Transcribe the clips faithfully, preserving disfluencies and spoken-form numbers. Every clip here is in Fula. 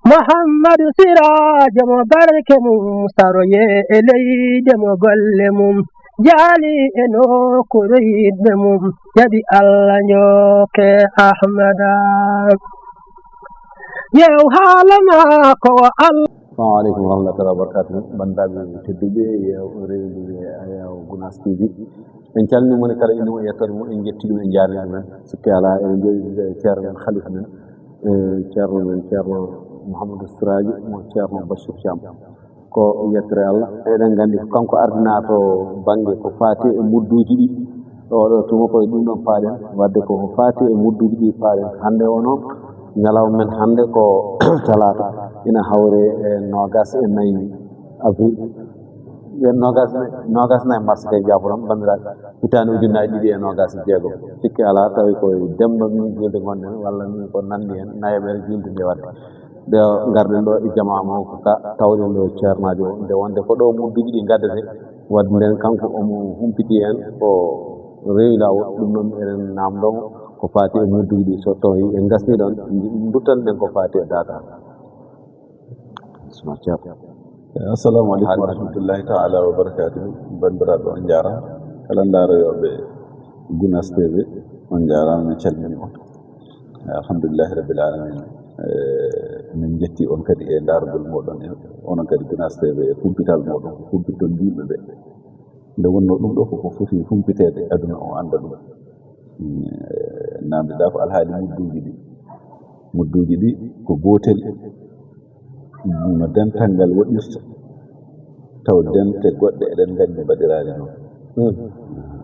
Muhammadu Siraajo mo barke mum saroye e leyde mo golle mum jaali e nokkuure yiɗɓe mum jaɓi Allah njooke Ahmada. Yew haala maako o Allah. Assalamu aleykum wa rahmatullahi wa barakatuh. Banndiraaɓe tedduɓe, yew rewduɓe Ayaw Gunaas T V. En calminii mo kala inde mum e yettoode mum, en njetti ɗum, en njaarnii ɗum. Sikke alaa, eɗen njeɗi ceerno men, khalifa men, e ceerno men, ceerno Mouhamadou Siraji, mo ceerno Bachir Thiam. Ko yettere Allah. Eɗen nganndi ko kanko ardinaato bannge ko faati e mudduuji ɗi. Oɗo tuma ko e ɗum ɗon paaɗen, wadde ko faati e mudduuji ɗi paaɗen. Hannde o noon, ñalawma men hannde ko talaata, ina hawre e noogaas e nayi avril. Yen noogaas, noogaas nayi mars kay jaaboɗon, banndiraaɓe, hitaande ujunnaji ɗiɗi e noogaas e jeego. Sikke alaa, tawi ko e Demba min julde ngonɗen, walla min ko nanndi heen, nayaɓere julde nde waɗde. Nde ngarɗen ɗo e jamaa makko ka, tawɗen ɗo e ceernaajo o, nde wonde ko ɗo mudduuji ɗi ngaddete, wadde nden kanko omo humpiti heen ko rewi laawol, ɗum noon eɗen naamndoo mo ko faati e mudduuji ɗi, so tawi en ngasnii ɗoon, nduttan ɗen ko faati e daaka. Bismillah, ceerno. Assalamu aleykum wa rahmatullahi taala wa barakatuhu. Banndiraaɓe, on njaaraama. Kala ndaarooyooɓe Gunaas T V, on njaaraama, min calminii on. Alhamdulillahi rabbil alamin. Eh, min njetti on kadi e ndaargol mooɗon, e onon kadi Gunaas T V, e kumpital mooɗon, ko kumpitton yimɓe ɓe. Nde wonnoo ɗum ɗo koko foti humpiteede, aduna o annda ɗum. Mm, eh, naamndiɗaa ko alhaali mudduuji ɗi. Mudduuji ɗi ko gootel, no dental ngal waɗirta, taw dente goɗɗe eɗen nganndi mbaɗiraani noon. Mm.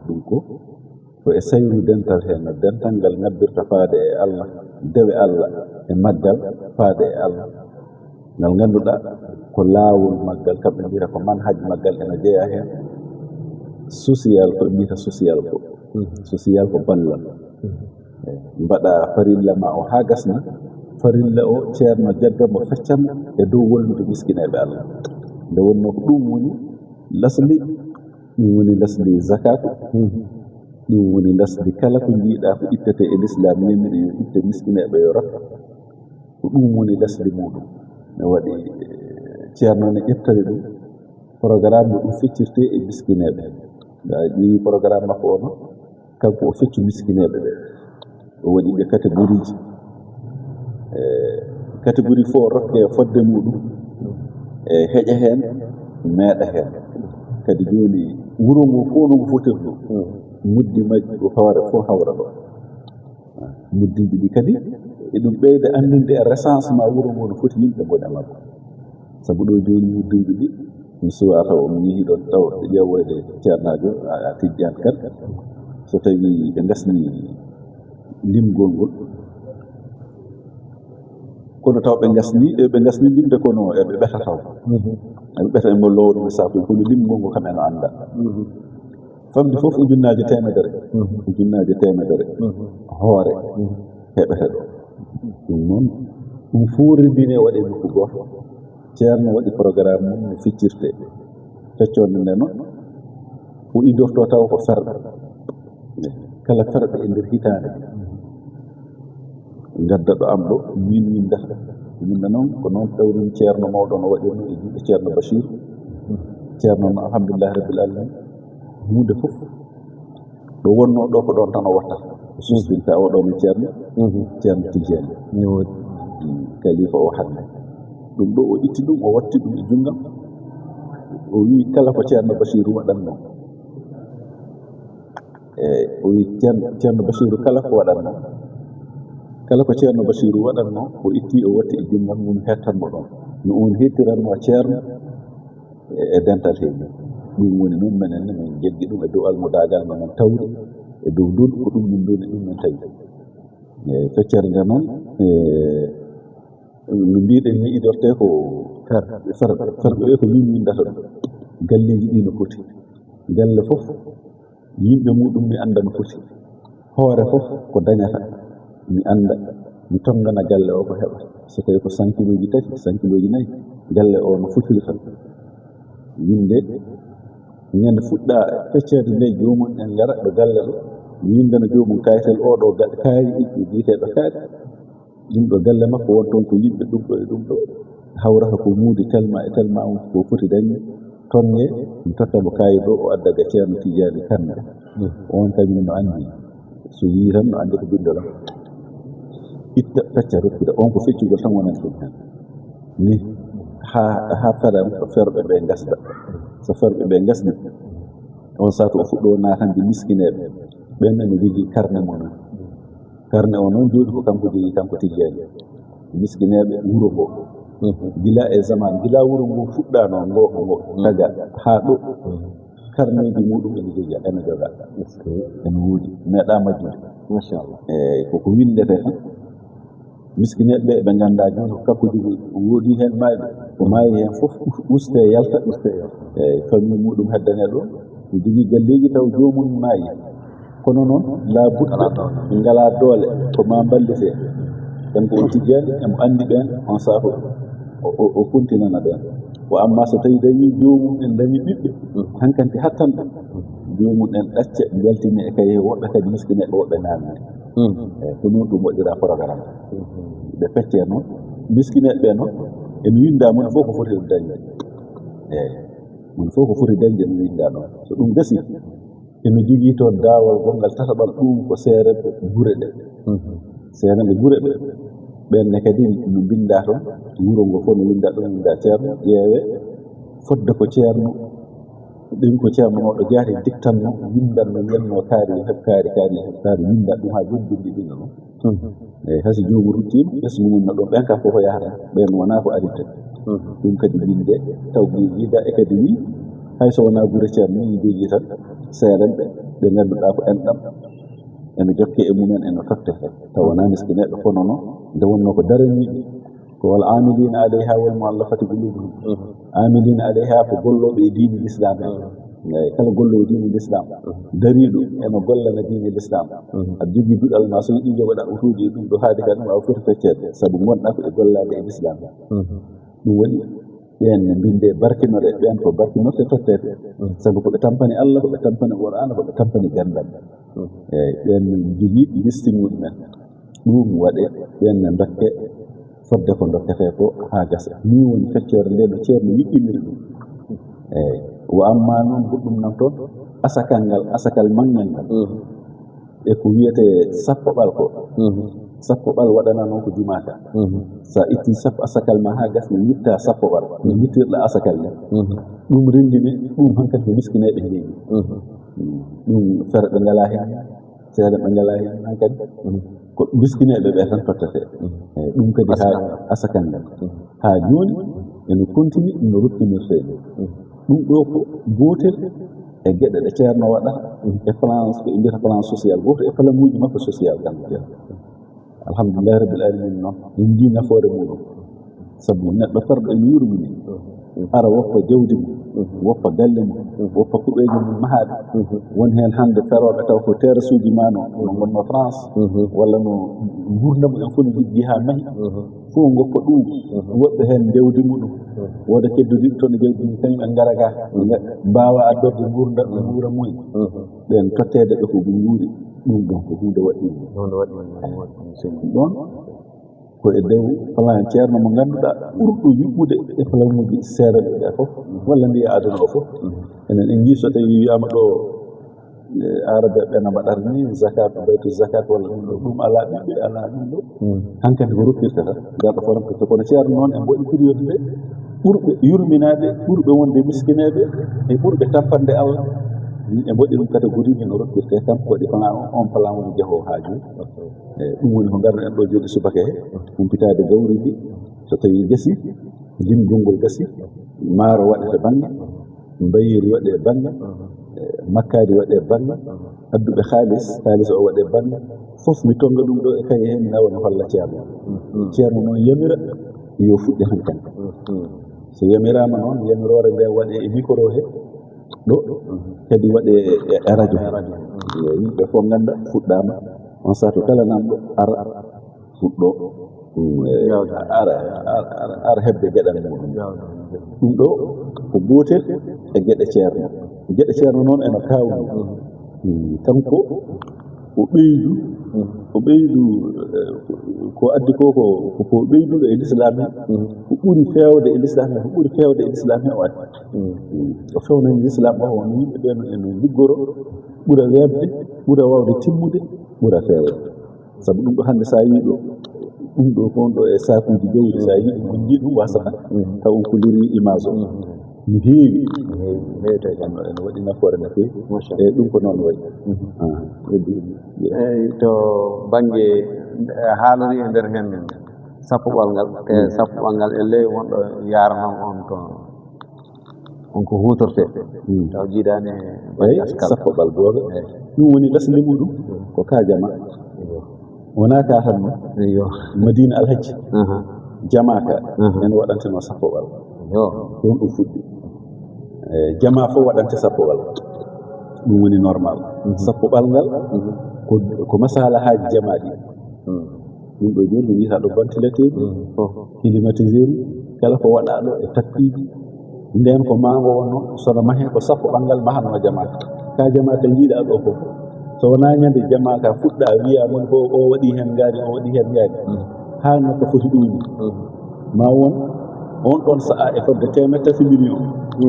Ɗum ko, ko e sayru dental heen, no dental ngal ngabbirta faade e Allah, dewe Allah e maggal faade e Allah. Ngal ngannduɗaa ko laawol maggal, kamɓe mbiyata ko manhaj maggal ena jeyaa heen. Social ko ɓe mbiyata social ko. Mhm. Social ko ballal. Mhm. Eyi, mbaɗa farilla ma o haa gasna. Farilla o ceerno jagga mo feccan e dow wallude miskineeɓe Allah. Nde wonnoo ko ɗum woni lasli, ɗum woni lasli zakaatu. Mhm. Ɗum woni lasli kala ko njiiɗaa ko ittetee e lislaam, nemi ɗum yo itte, miskineeɓe yo rokko. Ko ɗum woni lasli muɗum. Ne waɗi, eh, ceerno ne ƴettani ɗum programme no ɗum feccirtee e miskineeɓe. Ndaa, ƴeewi programme makko o noon, kanko o feccu miskineeɓe ɓe. O waɗi ɓe catégorie ji. Eh, catégorie fof rokke fodde muɗum. E heƴa heen, meeɗa heen. Kadi jooni wuro ngo fof no ngo fotirno. Muddi majji ko hoore fof hawra ɗo. Muddiiji ɗi kadi, eɗum ɓeyda anndinde e recensement wuro ngo no foti yimɓe ngoni e makko. Sabu ɗo jooni muddiiji ɗi, mi suwaa taw on yehi ɗon taw ɓe ƴeewoyde ceernaajo, a, a tijjaan kan. So tawii ɓe ngasni limgol ngol, kono taw ɓe ngasni, e ɓe ngasni limde kono eɓe ɓeta taw. Mhm. Eɓe ɓeta e mo lowɗo ɓe sabu kono limgol ngol kam en annda. Mhm. Famɗi fof ujunnaaje teemedere. Mhm. Ujunnaaje teemedere. Mhm. Hoore. Mhm. Heɓete ɗo. Ɗum noon, ɗum fof rewinee waɗee nokku gooto. Ceerno waɗi programme mum no feccirtee. Feccoonde nde noon, o idortoo tawa ko ferɓe. Kala ferɓe e nder hitaande. Ngadda ɗo am ɗo, min windata. Min noon, ko noon tawrin ceerno mawɗo no waɗirno e juuɗe ceerno Bachir. Ceerno noon, alhamdulillahi rabbil alamin. Huunde fof, ɗo wonnoo ɗo ko ɗoon tan o watta. Sustinta oɗo men ceerno, mhm, ceerno Tijjani. No woodi. Mm, kalifa o hannde. Ɗum ɗo o itti ɗum, o watti ɗum e junngam. O wii kala ko ceerno Basiiru waɗatnoo. E o wii ceerno, ceerno Basiiru kala ko waɗatnoo. Kala ko ceerno Basiiru waɗatnoo, o itti o watti e junngam mum hettanmo ɗoon. No on hettiranno ceerno e, e dental hee ni. Ɗum woni noon menen ne min jaggi ɗum e dow almudaagal nde min tawri e dow ndun ko ɗum min ndoni ɗum min tawi. E feccere nde noon, e, no mbiɗen ni idorte ko ferɓe, ferɓe ɓe ko min windata ɗum. Galleeji ɗi no poti. Galle fof yimɓe muɗum mi annda no foti. Hoore fof ko dañata, mi annda, mi tonngana galle o ko heɓa. So tawi ko cent kiloji tati, cent kiloji nayi, galle o no fotirta. Winde, ñande fuɗɗa feccede nde, joomum en ngara ɗo galle ɗo, windana joomum kayitel o ɗo ga-, kaari ɗi, ɗi biyeteɗo kaari. Ɗum ɗo galle makko won toon ko yimɓe ɗum ɗo e ɗum ɗo. Hawrata ko muudi telma e telma on ko foti dañde. Tonnge, mi totta mo kaayi ɗo, o adda ga Ceerno Tijaani Kande. On kañum no anndi. So yii tan no anndi ko binndol am. Itta, fecca, rokkude. On ko feccugol tan wonani ɗum heen. Ni, haa, haa feram, ko ferɓe ɓe ngasda. So ferɓe ɓe ngasdi, on saatu o fuɗɗo naatande miskineeɓe. Ɓen ene jogii karne mum en. Karne o noon jooni ko kanko jogii, kanko Tijjaani. Miskineeɓe wuro ngo. Gila e zaman, gila wuro ngo fuɗɗaano, ngo, ngo taga, haa ɗo. Karneeji muɗum ene joga, ene joga. Ene woodi, meeɗa majjude. Machallah. Eeyi, koko winndete tan. Miskineeɓe ɓe, ɓe nganndaa jooni ko kanko jogii, woodi heen maayɓe. Ko maayi heen fof us-, ustee yalta. Ustee yalta. Eeyi, famille muɗum heddane ɗo. Ɓe jogii galleeji taw joomum maayi. Kono noon, laa budda, ɓe ngalaa doole, ko maa mballitee. Kanko on Tijjaani, emo anndi ɓeen, on saatu o, o, o kontinana ɓeen. Wa amma so tawii dañii joomum en, dañii ɓiɓɓe, hankanti hattan ɓe. Joomum en ɗacca, njaltini e kay woɓɓe kadi miskineeɓe, woɓɓe naamni. Eeyi, ko noon ɗum waɗiraa programme. Ɓe peccee noon, miskineeɓe ɓe noon, en winndaa moni fof ko foti ɗum dañde. Eeyi, moni fof ko foti dañde no winndaa noon. So ɗum gasii, ene jogii toon daawol gonngal tataɓal, ɗum ko seerenɓe gure ɗe. Seerenɓe gure ɓe, ɓeen ne kadi no mbinndaa toon, wuro ngo fof no winndaa ɗum, winndaa ceerno, ƴeewee, fodde ko ceerno, ɗum ko ceerno mawɗo jaati diktanno, winndanno, wiyatno kaari, heɓ kaari, kaari, heɓ kaari, winnda ɗum haa jooni binndi ɗum noon. Eeyi, hay so joomum ruttiima, ɓesngu mum no ɗoon, ɓeen kam koko yahata, ɓeen wonaa ko arinte. Ɗum kadi winde, taw mi yiida e kadi ni, hay so wonaa gure ceerno, min jogii tan seerenɓe, ɓe ngannduɗaa ko enɗam, ene jokke e mumen, ene totte, taw wonaa miskineeɓe, kono noon, nde wonnoo ko daraniiɓe, ko wal aamiliina alayha wal muallafati quluubuhum. Aamiliina alayha ko gollooɓe e diine Lislaam en. Eeyi, kala golloowo diine Lislaam, dariiɗo eno gollana diine Lislaam. Aɗa jogii duɗal ma, so yiɗi jogoɗa otooji e ɗum ɗo haadi ka ɗum, a foti fecceede, sabu ngonɗa ko e gollaade e Lislaam. Ɗum waɗi ɓeen ne mbinde barkinore, ɓeen ko barkinorte totteede. Sabu ko ɓe tampani Allah, ko ɓe tampani Qur'aana, ko ɓe tampani ganndal. Eeyi, ɓeen ne jogii listi mumen. Ɗum waɗe, ɓeen ne ndokke fodde ko ndokketee ko haa gasa. Nii woni feccoore nde no ceerno yuɓɓiniri ɗum. Eeyi, wa amma noon goɗɗum nan toon, asakal ngal, asakal manngal ngal. E ko wiyetee sappoɓal ko. Sappoɓal waɗanaa noon ko jumaa ka. So a itti sappo asakal ma haa gasni, ngitta sappoɓal. No ngittirɗa asakal ngal. Ɗum renndini, ɗum hankadi ko miskineeɓe njeyi. Ɗum fere ɓe ngalaa heen. Seeɗa ɓe ngalaa heen hankadi. Ko miskineeɓe ɓe tan tottetee. Eeyi, ɗum kadi haa asakal ngal. Haa jooni, ene kontini no ruttinirtee ni. Ɗum ɗo ko gootel e geɗe ɗe ceerno waɗa e plan, ko ɓe mbiyata plan social, gooto e planuuji makko social kanko ceerno. Alhamdulillahi rabbil alamin noon, min njii nafoore muɗum. Sabu neɗɗo ferɗo ene yurmini. Ara woppa jawdi mum, woppa galle mum, woppa kuɓeeje mum mahaaɗe. Won heen hannde ferooɓe taw ko terrassuuji ma no, no ngonnoo France, walla no nguurndam en fof no liggi haa mahi. Fof ngoppa ɗum, woɗɓe heen jawdi muɗum. Wooda kedduɗiiɓe toon e jawdi mum, kañum en ngara ga, ɓe nga-, mbaawa addorde nguurndam e nguura mumen. Ɓeen totteede ɓe ko ɓe nguuri, ɗum ɗon ko huunde waɗɗinde. Ɗum ɗon ko e dow plan ceerno mo ngannduɗaa ɓurɗo yuɓɓude e planuuji seerenɓe ɓe fof, walla mbiya aduna o fof. Enen en njii so tawii wiyaama ɗo, e, aarabe ɓe na mbaɗata ni, zakat, baytu zakat, walla ɗum ɗo, ɗum alaa ɓiɓɓe, alaa ɗum ɗo. Hankadi ko rokkirta tan, garɗo ko rokkirta. Kono ceerno noon en mboɗi période nde, ɓurɓe yurminaade, ɓurɓe wonde miskineeɓe, e ɓurɓe tampande Allah, en mboɗi ɗum catégorie ji no rokkirte, kanko waɗi plan o, on plan woni jahoowo haaju. E, ɗum woni ko ngarno en ɗo jooni subaka he, humpitaade gawri ndi, so tawii gasi, jimgol ngol gasi, maaro waɗete bannge, mbayeeri waɗee bannge, e, makkaari waɗee bannge, adduɓe kaalis, kaalis o waɗee bannge, fof mi tonnga ɗum ɗo e kaye he, mi nawa mi holla ceerno. Ceerno noon yamira yo fuɗɗe hankadi. So yamiraama noon, yamiroore nde waɗee e micro he, ɗo, kadi waɗee e, e radio. Yo yimɓe fof ngannda fuɗɗaama, on saatu kala nanɗo ara, fuɗɗo, mm, e, ara, ara, ara, ara heɓde geɗal muɗum. Ɗum ɗo ko gootel e geɗe ceerno. Geɗe ceerno noon ene kaawni. Mm, kanko O ɓeydu, o ɓeydu, eh, ko addi ko, ko, ko, ko ɓeyduɗo e lislaam he, ko ɓuri feewde e lislaam he, ko ɓuri feewde e lislaam he o addi. O fewnani lislaam o, won yimɓe ɓe no, eno liggoro, ɓura weeɓde, ɓura waawde timmude, ɓura feewde. Sabu ɗum ɗo hannde, so a yii ɗo, ɗum ɗo ko on ɗo e saakuuji jawdi, so a yii ɗum, on njii ɗum wasata, taw on koliri image o. No heewi. No heewi, no heewi tawi kam ene waɗi nafoore no feewi. Machallah. Eyi, ɗum ko noon wayi. Ah, heddi. Eyi, to bannge, eh, haalori e nder heen sappoɓal ngal, e sappoɓal ngal e ley wonɗo yaaranon on to, on ko huutorte. Taw jiidaani e bannge askal. Sappoɓal gooto. Eyi. Ɗum woni lasli muɗum, ko ka jama. Wonaa ka tan non. Iyo. Madina Alhaji. Aha. Jama ka, en waɗanteno sappoɓal. Iyo. Ɗum ɗum fuɗɗi. E, jama fof waɗante sappoɓal. Ɗum woni normal. Sappoɓal ngal, ko, ko masala haaji jama ɗi. Ɗum ɗo jooni, ko wiyata ɗo ventilateur, climatiseur, kala ko waɗa ɗo e tappiiji. Nden ko maango wonno, sono mahe ko sappoɓal ngal mahanno jama. Ka jama ka njiiɗa ɗo fof. So wonaa ñande jama ka fuɗɗa, wiya mon fof o waɗi heen ngaari, o waɗi heen ngaari. Haa no ka foti ɗum. Ma won, on ɗon sa'a e fodde teemeɗɗe tati million.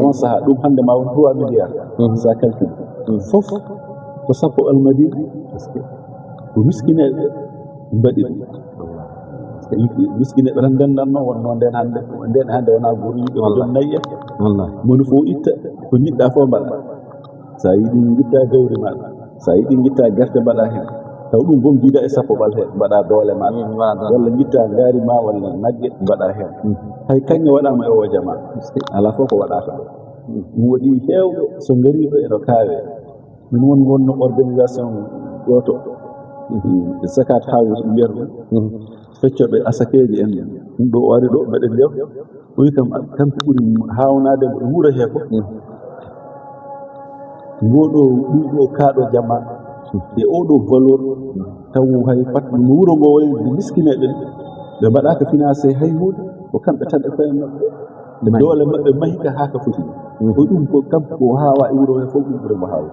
On saha, ɗum hannde ma won trois milliards. Sa calcul. Fof ko sappoɓal Madina. Ko miskineeɓe mbaɗi ɗum. Miskineeɓe tan ndendanno, wonno nden hannde, nden hannde wonaa gooto yimɓe ko joom nayi en. Wallaahi. Moni fof itta ko njiɗɗa fof mbaɗa. Sa yiɗi ngitta gawri maɗa, sa yiɗi ngitta gerte mbaɗa heen. Taw ɗum boom jiida e sappoɓal he, mbaɗa doole maɗa. Walla ngitta ngaari ma, walla nagge mbaɗa heen. Hay kañƴe waɗama e o jama. Alaa fof ko waɗata ɗo. Ɗum waɗi heewɓe so ngari ɗo e no kaawe. Min won wonno organisation gooto. Zakat House ɓe mbiyata ɗum. Feccooɓe asakeeje en. Ɗum ɗo o ari ɗo, mbeɗen ndew. O wi kam, kanko ɓuri haawnaade e wuro he fof. Ngoɗo, ɗum ɗo kaaɗo jama. E oɗo valeur. Taw hay pat no wuro ngo wayi no miskineeɓe. Ɓe mbaɗaaka financé hay huunde. Ko kamɓe tan e koye maɓɓe. E doole maɓɓe mahi ka haa ka foti. Ko ɗum ko kanko ko haawa e wuro he fof, ɗum ɓuri mo haawa.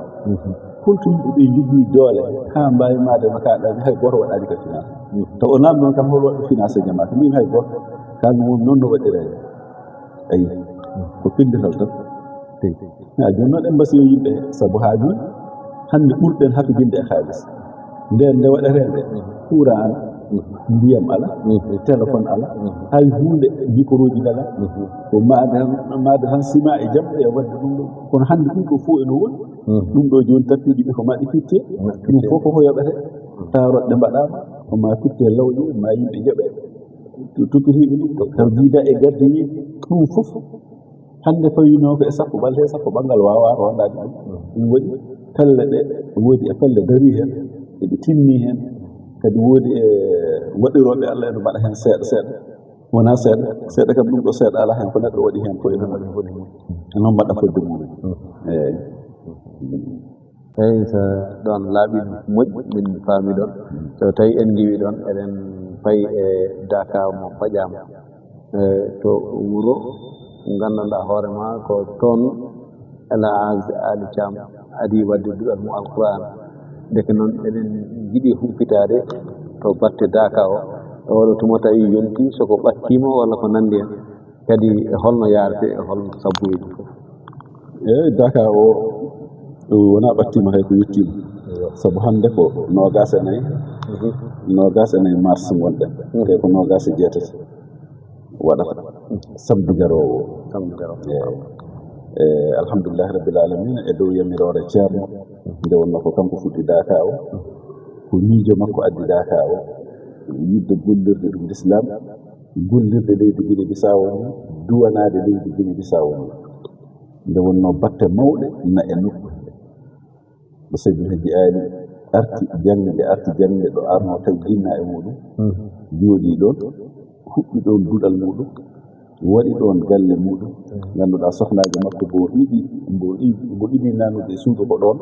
Holto yimɓe ɓe njogii doole haa mbaawi maade no kaaɗaani hay gooto waɗaani ka financé. Taw o naamnoo kam hol waɗɗo financé jama ka? Min hay gooto. Ka ɗum woni noon no waɗiree. Ayi, ko pellitaal tan. Eyi. Ha, jooni noon en mbasiyoo yimɓe, sabu haa jooni hannde ɓurɗen hatojinde e haalis. Nden nde waɗetee nde, courant ala, ndiyam ala, téléphone ala, hay huunde, microji ngalaa. Ko maade tan, maade tan sima e jamɗe e waɗde ɗum ɗo. Kono hannde ɗum ɗo fof ene woni. Ɗum ɗo jooni tappiiji ɗi ko maɗi pitte. Ɗum fof ko ko yoɓete. Taroɗɗe mbaɗaama, ko ma fitte lawƴe, ma yimɓe njoɓe. Toppitiiɓe ɗum, taw jiida e gardini, ɗum fof. Hannde fawinoo ko e sappoɓal he, sappoɓal ngal waawaa rondaade ɗum. Ɗum waɗi pelle ɗe, woodi e pelle darii heen, eɓe timmii heen. Kadi woodi e waɗirooɓe Allah ene mbaɗa heen seeɗa seeɗa. Wonaa seeɗa, seeɗa kam ɗum ɗo seeɗa alaa heen, ko neɗɗo waɗi heen fof ene waɗi heen. Noon mbaɗa fodde mum. Eeyi. Eeyi, so ɗoon laaɓi no moƴƴi, min paami ɗoon. So tawi en ngiwi ɗoon, eɗen payi e Daka mo paƴaama. E to wuro nganndanɗaa hoore ma ko toon El Hadj Ali Thiam adii waɗde duɗal mo Alquran. Ndeke noon eɗen njiɗi humpitaade to batte Daka o. E oɗo tuma tawi yonti, so ko ɓattiima walla ko nanndi heen. Kadi e holno yaarete, e holno sabbuji ɗum fof? Eeyi, Daka o, o wonaa ɓattiima hay ko yettiima. Sabu hannde ko noogaas e nayi, noogaas e nayi mars ngonɗen. Te ko noogaas e jeetati waɗata. Samedi garoowo o. Samedi garoowo. Eeyi. E, alhamdulillahi rabbil alamina, e dow yamiroore ceerno, nde wonnoo ko kanko fuɗɗi Daka o. Ko miijo makko addi Daka o. Yiɗde gollirde ɗum Lislaam. Gollirde leydi Gine Bisaawo ndin, duwanaade leydi Gine Bisaawo ndin. Nde wonnoo batte mawɗe na e nokku he. Mo Seydi Hajji Aali arti jaŋde, nde arti jaŋde ɗo arnoo tawi jinna e muɗum, jooɗii ɗoon, huɓɓi ɗoon duɗal muɗum, waɗi ɗoon galle muɗum. Ngannduɗaa sohnaajo makko mbo iwi, mbo iwi, mbo iwi nanude e suudu ko ɗoon.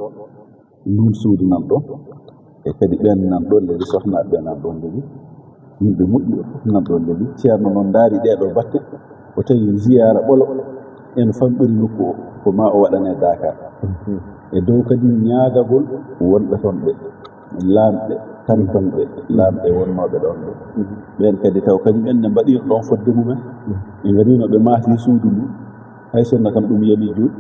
Ndun suudu nan ɗon, e kadi ɓen nan ɗon leli, sohnaaɓe ɓe nan ɗon leli, yimɓe moƴƴuɓe fof nan ɗon leli. Ceerno noon ndaari ɗee ɗoo batte, o tawi ziyaara ɓolo ene famɗori nokku o, ko ma o waɗane Dakar. E dow kadi ñaagagol wonɓe toon ɓe. laamɓe, tantonɓe, laamɓe wonnooɓe ɗoon ɗo. Ɓeen kadi taw kañum en ne mbaɗiino ɗoon fodde mumen. Ɓe ngariino, ɓe maasi suudu ndu. Hay sinno kam ɗum yanii juuɗe,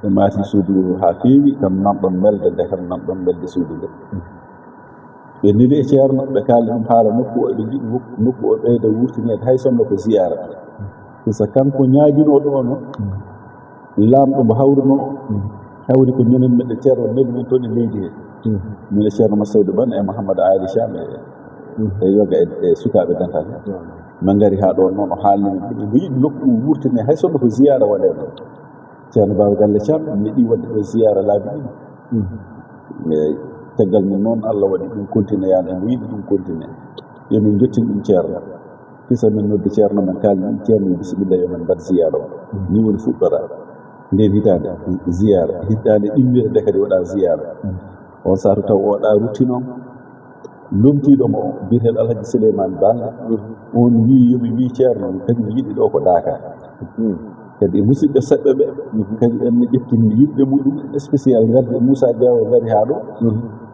ɓe maasi suudu ndu haa feewi, kam nan ɗoon melde, nde kam nan ɗoon melde suudu ndu. Ɓe neli e Ceerno, ɓe kaaldi ɗum haala nokku o, eɓe njiɗi nokku, nokku o ɓeyda wurtineede, hay sinno ko ziyaara. Par ce que kanko ñaaginooɗo o noon, laamɗo mo hawrunoo o, hawri ko minen, miɗo Ceerno neli men toon e leydi he. Min e Ceerno Massaydu Ɓan e Mouhammad Ali Thiam e, e yoga e, e sukaaɓe dental he. Min ngari haa ɗoon noon, o haalni min ɗum, eɓe yiɗi nokku o wurtine, hay sinno ko ziyaara waɗee ɗoon. Ceerno Baaba Galle Thiam neɗi waɗde ɗo ziyaara laabi ɗiɗi. E caggal mum noon, Allah waɗi ɗum continue yaade, emo yiɗi ɗum continue. Yo min njottin ɗum Ceerno. Kisa min noddi Ceerno, min kaali ɗum Ceerno, bisimilla, yo min mbaɗ ziyaara o. Ni woni fuɗɗora. Nden hitaande, ziyaara. Hitaande ɗimmira nde kadi waɗa ziyaara. On saatu taw o waɗa routine on. Lomtiiɗo mo, biyeteeɗo Alhaji Souleymane Ba, on wii yo mi wii Ceerno, kañum yiɗi ɗo ko Daaka. Kadi e musidɓe seɓɓe ɓe, kañum en ne ƴetti yimɓe muɗum spécial, ngardi e Moussa Diaw, ngari haa ɗo,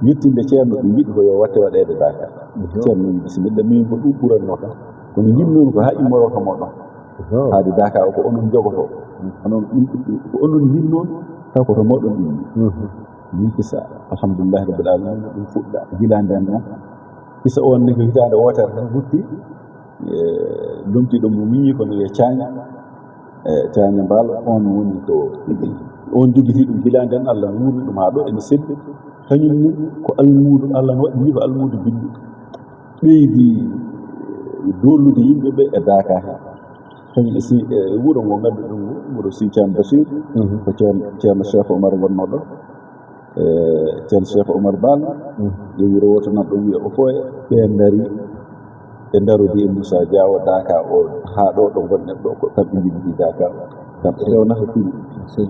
yettinde Ceerno, ɓe njiɗi ko yo watte waɗeede Daaka. Ceerno wii bisimilla, min ko ɗum ɓuranno kam. Kono njiɗmi ko haa immoroo to mooɗon. Haade Daaka o ko onon jogoto. Onon ɗum, ko onon njinnoo, taw ko to mooɗon ɗum. Min kisa, alhamdulillahi rabbil alamin, ɗum fuɗɗa gila nden noon. Kisa on ne ko hitaande wootere tan rutti, e, lomtiiɗo mo miñi kono wiye Caaña, e, Caaña Mbaalo, on woni ko, on jogitii ɗum gila nden, Allah wuurni ɗum haa ɗo, ene selli. Kañum ne ko almuudo, Allah no waɗi ni ko almuudo binndi. Ɓeydi doollude yimɓe ɓe e Daaka he. Kañum e si, e wuro ngo ngadduɗen ngo, wuro Si Thiam Bachir, ko Ceerno, Ceerno Cheikh Omar wonnoo ɗo. E, Ceerno Cheikh Omar Baal, e wuro wooto nan ɗo wiya Ofoye, ɓe ndari, ɓe ndarodi e Moussa Diaw Daaka o, haa ɗo, ɗo ngonɗen ɗo, ko kamɓe njogitii Daaka o. Kamɓe rewnata kuru.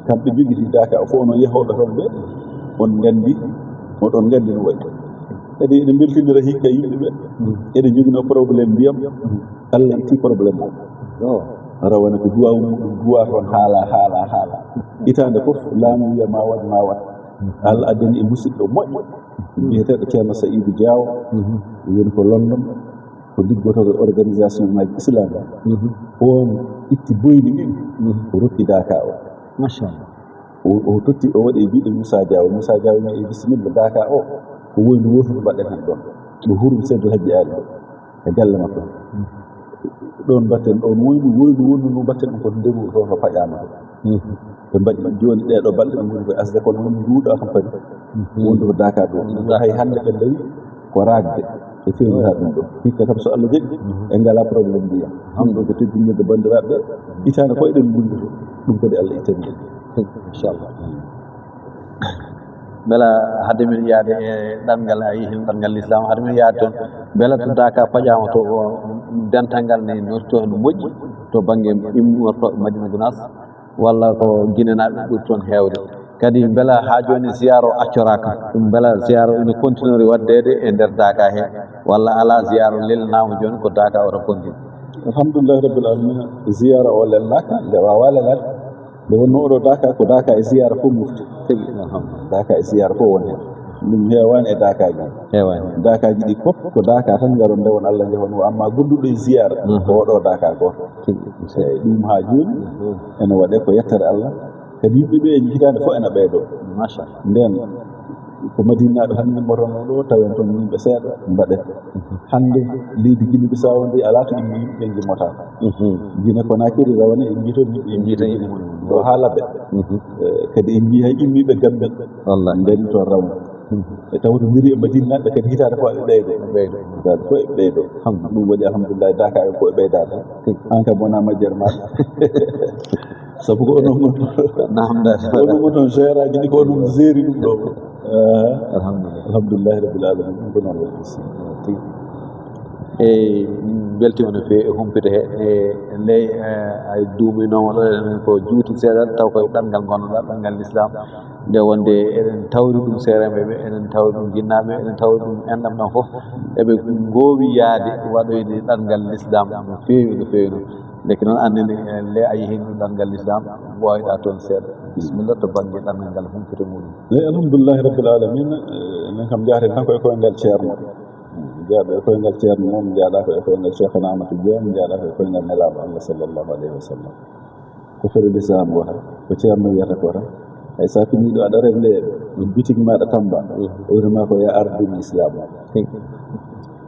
Kamɓe njogitii Daaka o, fof no yehooɓe toon ɓe, on nganndi, oɗon nganndi no wayi. Kadi eɗen mbeltinira hikka yimɓe ɓe, eɗen njoginoo problème ndiyam, Allah itti problème o. Rawane ko duwaawu muɗum, duwaa toon haala, haala, haala. Hitaande fof, laamu wiya ma waɗ, ma waɗ. Allah addani e musidɗo moƴƴo, biyeteeɗo Ceerno Saïdou Diaw, woni ko London, ko liggotoo e organisation ngaji islam. On itti boyli ɗiɗi, o rokki Daaka o. Machallah. O, o totti, o waɗi e juuɗe Moussa Diaw. Moussa Diaw wi'i, "Bisimilla, Daaka o, ko woyndu wootu mbaɗɗen heen ɗoon." Ɗo hurum Seydou Hadji Ali ɗo, e galle makko. Ɗoon mbaɗten ɗoon woyndu, woyndu wonndu ndu mbaɗten ɗum ko nderu to, to paƴaama to. Ɓe mbaɗi jooni ɗee ɗo balɗe ɓe ngoni koye asde, kono woni nduuɗo kam kadi. Wondu ko Daaka ɗo. Ɗum hay hannde ɓe ndawi ko raagde e fewnira ɗum ɗo. Hikka kam so Allah jaɓi, en ngalaa problème ndiyam. Ɗum ɗo ko teddinirde banndiraaɓe ɓe. Hitaande fof eɗen ngullito. Ɗum kadi Allah ittani en. Inchallah. Mbela hade min yaade e ɗanngal, a yii hino ɗanngal Lislaam, hade min yaade toon, mbela to Daaka paƴaama to, o dental ngal ne no toon moƴƴi to bannge immortooɓe Madina Gunaas, walla ko Ginenaaɓe ɓuri toon heewde? Kadi mbela haa jooni ziyaara o accoraaka? Ɗum mbela ziyaara o ina continue waɗdeede e nder Daaka he, walla alaa, ziyaara o lelnaama jooni ko Daaka o tan konngin? Alhamdulillahi rabbil alamina, ziyaara o lelnaaka, nde waawaa lelaade. Nde wonnoo oɗo Daaka, ko Daaka e ziyaara fof mofti. Tigi, alhamdulillah. Daaka e ziyaara fof woni heen. Ɗum heewaani e Daakaaji. Heewaani. Daakaaji ɗi fof ko Daaka tan ngaron nde won Allah njehon o, amma gonduɗo e ziyaara, ko oɗo Daaka gooto. Tigi. Eeyi, ɗum haa jooni ene waɗee ko yettere Allah. Kadi yimɓe ɓe e hitaande fof ene ɓeydoo. Machallah. Ndeen ko Madinaaɓe tan ngimmotonoo ɗo, tawen toon yimɓe seeɗa mbaɗee. Hannde leydi Gine Bisawo ndi alaa to immi yimɓe ngimmotaako. Gine Konakiri rawane en njiiton yimɓe, en njiiton yimɓe ɗo haa Labbe. Eh, kadi en njii hay immiiɓe Gambi. Wallahi. Ndeen toon rawane. E tawtondiri e Madinaaɓe kadi hitaande fof eɓe ɓeydoo. Ɓeydoo. Hitaande fof eɓe ɓeydoo. Alhamdulillah. Ɗum waɗi alhamdulillah, Daaka en ko e ɓeydaade. Tigi. Aan kam wonaa majjere maaɗa. Sabu ko onon ngon-, naam, nda-, onon ngon toon gérant ji ɗi, ko onon géri ɗum ɗo. Eh, alhamdulillah. Alhamdulillahi rabbil alamin. Ɗum ko noon waɗi. Tigi. Eyi, min mbeltiima no feewi e humpito he. E, ndey, e, a duuminooma ɗo, enen ko juuti seeɗa, taw koye ɗanngal ngonnoɗaa, ɗanngal Lislaam. Nde wonde eɗen tawri ɗum seerenɓe ɓe, eɗen tawri ɗum jinnaaɓe, eɗen tawri ɗum enɗam ɗam fof. Eɓe ngoowi yahde waɗoyde ɗanngal Lislaam no feewi, no feewi noon. Ndeke noon, anndene, e, nde a yehi ɗum ɗanngal Lislaam, ɓooyɗaa toon seeɗa. Bismillah, to bannge ɗanngal ngal humpito muɗum. Eyi, alhamdulillahi rabbil alamin. Eh, min kam njahaten tan ko e koyngal ceerno. Jaaɗo e koyngal ceerno noon, jaaɗa ko e koyngal Cheikhana Amadou Dieng, jaaɗa ko e koyngal Nelaaɗo Allah sallallahu alayhi wa sallam. Ko fere lislaam wota, ko ceerno wiyata ko tan. Hay sa fini ɗo aɗa regle bitik maɗa Tamba, o wiyatama ko ya ardu l'islam.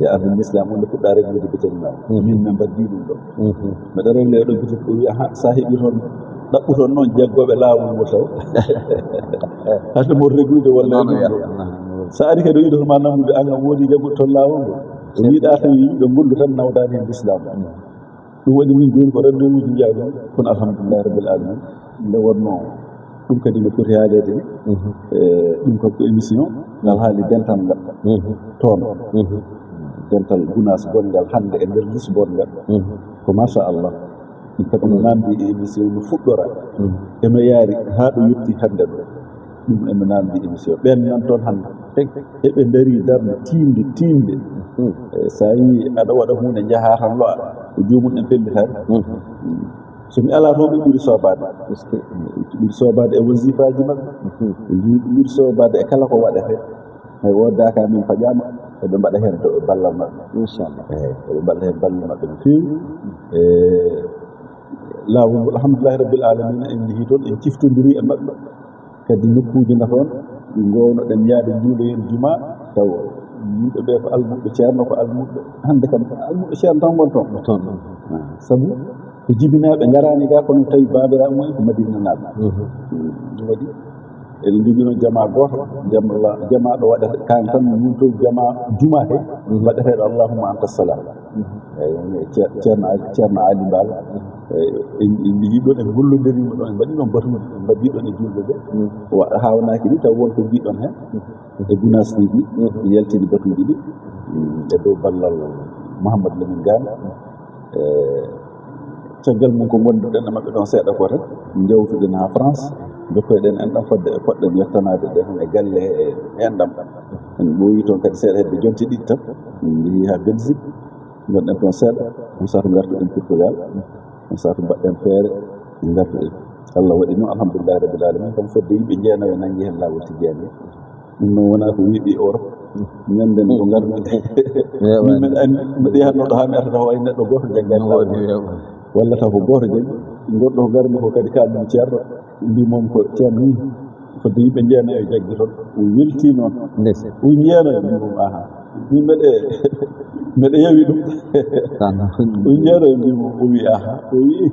Ya ardu l'islam, on nde puɗɗa reglude bitik ma. Min min mbaddi ɗum ɗo. Mbeɗa regle ɗo bitik, o wiya, "Ha, sa heɓi toon, ɗaɓɓu toon noon jaggoɓe laawol ngol taw." Hade mo reglude walla e ɗum ɗo. Sa ari kadi o yiɗoto ma nangude, an a woodi jagguɗo toon laawol ngol. O yiɗa tawi yimɓe ngollu tan nawdani hen l'islam. Ɗum waɗi min jooni ko rendez-vous ji njaɗo, kono alhamdulillahi rabbil alamin. Nde wonno ɗum kadi no foti haaleede ni. E, ɗum kam ko émission, ngal haali dental ngal. Toon. Dental Gunaas gongal hannde e nder Lisbon ngal. Ko machallah. Ɗum kadi no namdi e émission no fuɗɗora. Ema yaari haa ɗo yotti hannde ɗo. Ɗum ema namdi émission. Ɓen nan toon hannde. Eɓe ndari darnde tiimde, tiimde. E, sa yi aɗa waɗa huunde, njaha tan lo'a. Ko joomum en pellitaani. So mi alaa toon, ɓe ɓuri soobaade. Ɓe ɓuri soobaade e wasiifaaji maɓɓe. Ɓe ɓuri soobaade e kala ko waɗetee. Hay o daaka min paƴaama, eɓe mbaɗa heen to ballal maɓɓe. Inchallah. Eyi, eɓe mbaɗa heen ballal maɓɓe no feewi. E, laawol ngol, alhamdulillahi rabbil alamina, en njehii toon, en ciftondiri e maɓɓe. Kadi nokkuuji na toon, ɗi ngoownoɗen yaade njuuloyen juma, taw yimɓe ɓe ko almuɓɓe ceerno, ko almuɓɓe. Hannde kam, almuɓɓe ceerno tan ngon toon. Toon. Ah, sabu ko jibinaaɓe ngaraani ga, kono tawi baabiraaɓe mumen ko Madinanaaɓe. Ɗum waɗi eɗen njogino jama gooto, jama, jama ɗo waɗata, kaan tan min to jama juma he, waɗeteeɗo Allahumma anta salam. Eyi, woni e Ceer-, Ceerno Ali, Ceerno Ali Mbaalo. Eyi, en, en njogii ɗoon, en ngollondirii mo ɗoon, en mbaɗii ɗoon batuuji, en mbaɗii ɗoon e juulɓe ɓe. Wa-, haawnaaki ni, taw won ko njiɗɗon heen. E Gunaas T V, yaltini batuuji ɗi, e dow ballal Mouhamadou Lamine Gane. E, caggal mum ko ngonduɗen e maɓɓe ɗoon seeɗa ko tan, njawtuɗen haa France, jokkoyɗen enɗam fodde e poɗɗen yettanaade ɗen e galle he e enɗam. En ɓooyi toon kadi seeɗa hedde jonte ɗiɗi tan, en njehii haa Belgique, ngonɗen toon seeɗa, on saatu ngartuɗen Portugal, on saatu mbaɗɗen feere, ngartuɗen. Allah waɗi noon, alhamdulillahi rabbil alamin, kam fodde yimɓe jeenayo nanngi heen laawol Tijjaani. Ɗum noon wonaa ko weeɓi Europe. Ñannden ko ngarmi. Min mbeɗa anndi, mbeɗa yahatnoo ɗo haa mi arta taw hay neɗɗo gooto jaggaani laawol. Walla taw ko gooto jaggi. Gorɗo ko ngarmi ko kadi kaalɗum ceerno. Mbii mom ko ceerno ni. Fodde yimɓe jeenayo jaggi toon. O weltii noon. O jeenayo mbii mom, aha. Min mbeɗe, mbeɗe yawi ɗum. O jeenayo mbii mom, o wii, aha. O wii,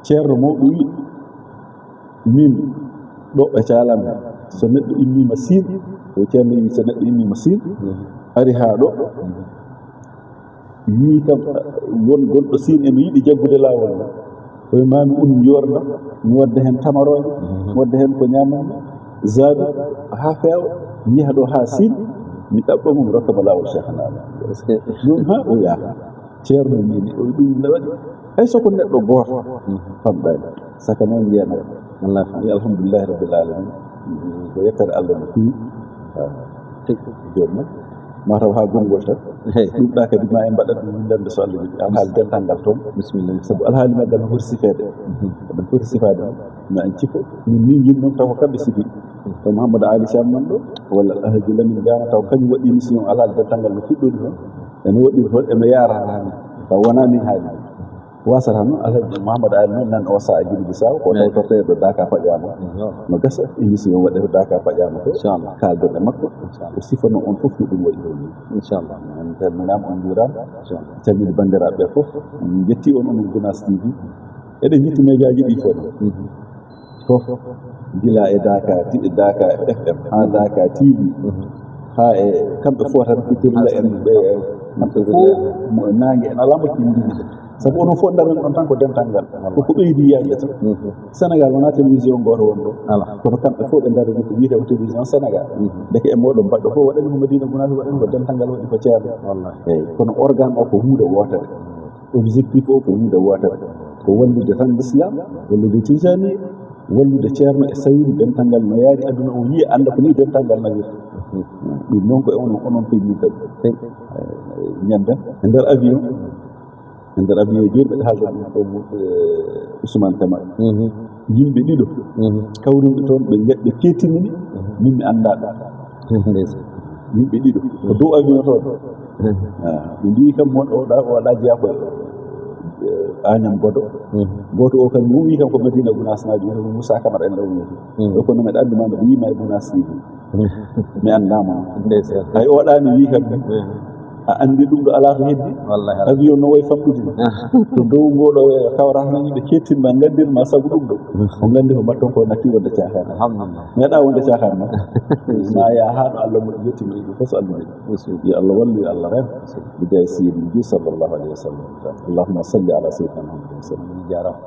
ceerno mawɗo wii, min ɗo ɓe caalanmi, so neɗɗo immiima Siin, ko ceerno wii, so neɗɗo immiima Siin, ari haa ɗo, yii kam won gonɗo Siin ene yiɗi jaggude laawol ngol. Koye maa mi uni njoorna, mi wadda heen tamarooje, mi wadda heen ko ñaamanmi, zaadu haa feewa, mi yaha ɗo haa Siin, mi ɗaɓɓa mo, mi rokka mo laawol Seex Anta. Ɗum haa o yaha. Ceerno mini, o ɗum ne waɗi. Hay so ko neɗɗo gooto, famɗaani. Saka noon njiyanaa. Wallaahi. Alhamdulillahi rabbil alamin. Ko yettare Allah no feewi. Ah, tigi. Jooni noon, mataw haa gonngol tan. Ɗum ɗa kadi ma en mbaɗat ɗum winndande so Allah jaɓi. Alhaali dental ngal toon. Bisimilla. Sabu alhaali maggal no foti sifeede. Ɗum foti sifaade noon. Ma en cifo. Min ni njiɗ noon taw ko kamɓe sifi. To Mouhamadou Ali Thiam nan ɗo, walla Alhaji Lamine Gana, taw kañum waɗi émission alhaali dental ngal no fuɗɗori toon. Ene waɗi toon, ene yaara haa hannde. Taw wonaa min haali. Wasata noon, Alhaji Mouhamadou Ali noon nan o sahaa Guinée Bissau, ko tawtorteeɗo Daaka paƴaama. No gasa, émission waɗete Daaka paƴaama to. Inchallah. Kaalden e makko. Inchallah. O sifano on fof no ɗum waɗi toon ni. Inchallah. En calminaama, on njuuraama. Inchallah. Calmini banndiraaɓe ɓe fof. En njetti on, onon Gunaas T V. Eɗen njetti médiaji ɗi fof. Fof, gila e Daaka, ti-, Daaka F M, haa Daaka T V, haa e kamɓe fof tan, Fitirla en, ɓe, kamɓe fof, mo e naange en alaa mo ɓe njogii. Sabu onon fof ndaran ɗon tan ko dental ngal. Ko ko ɓeydi yiyande tan. Sénégal wonaa télévision gooto won ɗo. Alaa. Kono kamɓe fof ɓe ndarani ko wiyetee ko télévision Sénégal. Ndeke e mooɗon mbaɗɗo fof waɗani ko Madina Gunaas, waɗani ko dental ngal, waɗi ko ceerno. Wallaahi. Eyi, kono organe o ko huunde wootere. Objectif o ko hunde wootere, ko wallude tan l'islam, wallude tijani, wallude ceerno e sawiru dental ngal no yaari aduna o yiya, annda ko ni dental ngal nawiri. Ɗum noon ko e onon, onon peñirta ɗum. Ñande e nder avion, e nder avion jooni mbeɗa haalda ɗum ɗo, eh, Ousmane Camara. Yimɓe ɗiɗo kawruɓe toon, ɓe nge-, ɓe kettini mi, min mi anndaa ɓe. Ndeysaan. Yimɓe ɗiɗo ko dow avion toon. Ah, ɓe mbii kam, mo o ɗa, o ɗa jeyaa ko, eh, Agnam Godo. Gooto o kam, mi wii kam ko Madina Gunaas naajo, wiyetee ko Moussa Camara en ɗo wiyetee. Ɗo kono meɗa anndu ma, mbeɗa yii ma e Gunaas T V. Mi anndaama. Ndeysaan. Hay o ɗaani wii kam. A anndi ɗum ɗo alaa to heddi? Wallahi. Avion no wayi famɗude. To dow ngoo ɗo kawrata yimɓe kettin ma, nganndir ma sabu ɗum ɗo. O nganndi ko mbatton ko natti wonde caaxaan. Alhamdulillah. Meeɗa wonde caaxaan ma. Ma yaa haa ɗo Allah mo yettima e ɗum fof so Allah mo. Yo Allah wallu, yo Allah reen. Bi jaay Seydi Mujib sallallahu alayhi wa sallam. Allahumma salli ala Sayyidina Muhammadin wa sallim. Jaaraama.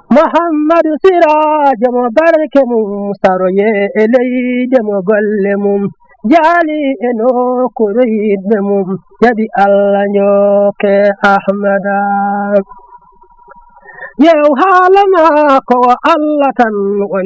Muhammadu Siraajo mo barke mum, saroye e leyde mo golle mum, jaali e nokkuure yiɗɓe mum, jaɓi Allah njokke Ahmada. Yew haala maako o Allah tan woni.